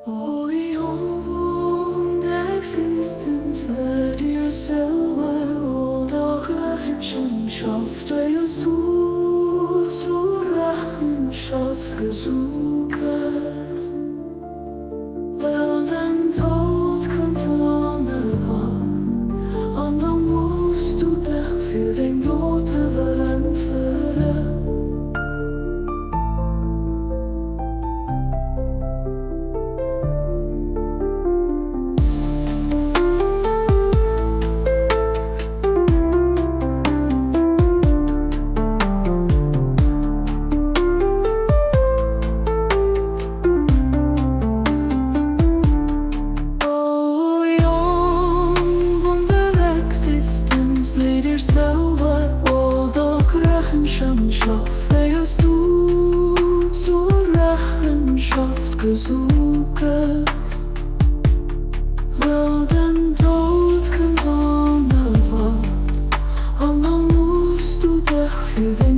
O Jong, d'Existenz net dir selwer oder Rechenschaft, wéi's du zur Rechenschaft gesuches. Well den Doud kënnt onerwaart, an da muss du dech fir deng Dote veräntweren. O Jong vun der Existenz, lee dir selwer oder Rechenschaft, wéi's du zur Rechenschaft gesuches. Well den Doud kënnt onerwaart, an da muss du dech fir deng.